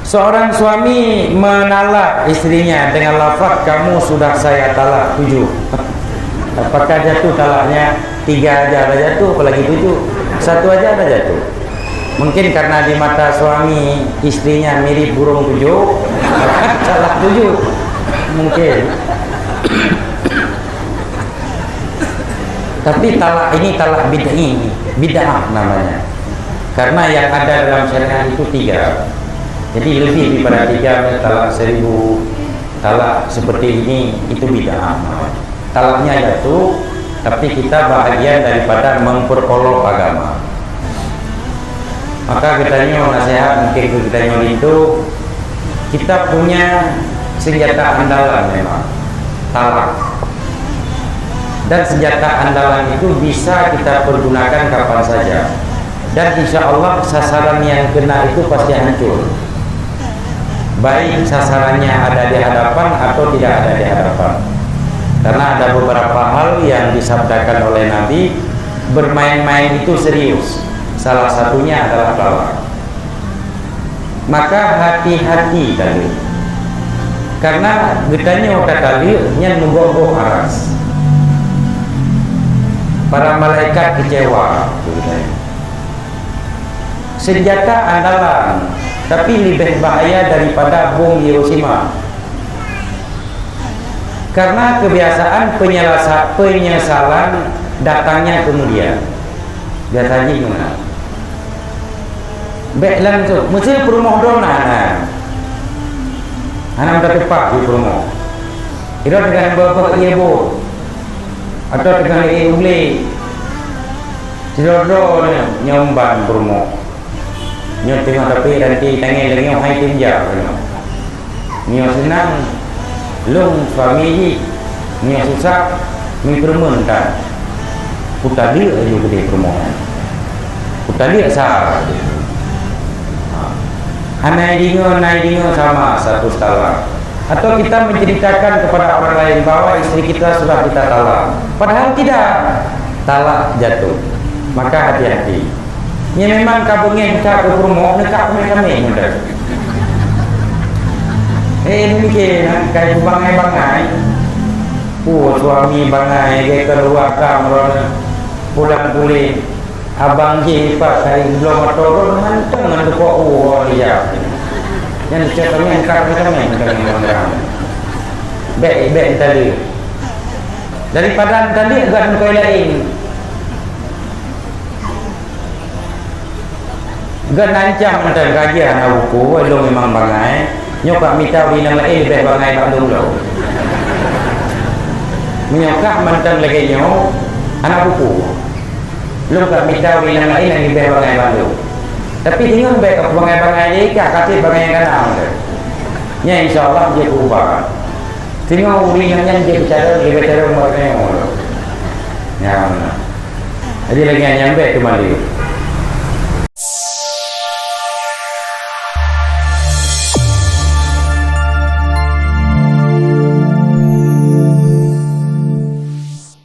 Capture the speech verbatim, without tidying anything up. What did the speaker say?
Seorang suami menalak istrinya dengan lafaz, "Kamu sudah saya talak tujuh." Apakah jatuh talaknya? Tiga aja dah jatuh, apalagi tujuh. Satu aja dah jatuh. Mungkin karena di mata suami istrinya mirip burung tujuh, talak tujuh. Mungkin. Tapi talak ini talak bid'i, bid'ah namanya. Karena yang ada dalam syariat itu tiga. Jadi lebih daripada tiga, talak seribu, talak seperti ini, itu bid'ah namanya. Talaknya jatuh, tapi kita bahagian daripada memperolok agama. Maka geutanyoe nasihat mungkin keu geutanyoe linto, kita punya senjata andalan memang talak. Dan senjata andalan itu bisa kita pergunakan kapan saja. Dan insya Allah sasaran yang kena itu pasti hancur. Baik sasarannya ada di hadapan atau tidak ada di hadapan. Karena ada beberapa hal yang disabdakan oleh Nabi, bermain-main itu serius. Salah satunya adalah talak. Maka hati-hati taleuek. Karena geutanyoe ka taleuek nyan meugoh-goh aras. Para malaikat kecewa. Senjata andalan, tapi lebih bahaya daripada bom Hiroshima. Karena kebiasaan penyelasa-, penyesalan datangnya kemudian. Biasa jih meunan. Bèk langsung. Meusé peurumoh droe na, na. Hana meutateupat di peurumoh. Droe teungoh beuet-beuet ié boh. Atau teungoh lé ié u glé. Sidroe-droe nyoe, nyoe ban peurumoh. Nyoe teungoh tapi ranté tanggai lagèe nyoe hai tim jak keunoe. Meunyoe seunang, lôn suami jih. Meunyoe susah, meupeureumeun tan. Kutaleuek laju keudeh peurumoh nyan. Kutaleuek sa. Ha. Hana deungoe, hana deungoe sama status talak. Atau kita menceritakan kepada orang lain bahwa istri kita sudah kita talak. Padahal tidak. Talak jatuh. Maka hati-hati. Nyan memang ka beungéh ka keu peurumoh, neuka kaméh-kaméh meunan. Eh, mungkin, ha, kai bangai-bangai. Oh, suami bangai, dia keluar kam, pulang pulih. Abang jih pat, kai bloe motor, mantong ngon tukok uroe dia. Nyan cak kaméh, ka kaméh, mantong ngon orang. Bèk, bèk taleuek. Daripada taleuek, gan keu laén. Geunancang mantong ka jeuet hana buku, lôn memang bangai. Nyoe ka mita ureueng nyang laén leubeh bangai bak lôn lom. Meunyoe kah mantong lagèe nyoe, hana buku. Lôn ka mita ureueng nyang laén nyang leubeh bangai bak lôn. Tapi singoh bèk ka bangai-bangai lé kah, ka trép bangai nyang kana mantong. Nyan insya Allah jeuet keu ubat. Singoh ureueng nyang nyan jeuet keu carông, leubeh carông bak nyoe. Nyan. Jadi lagèe nyan bèk teuma lé.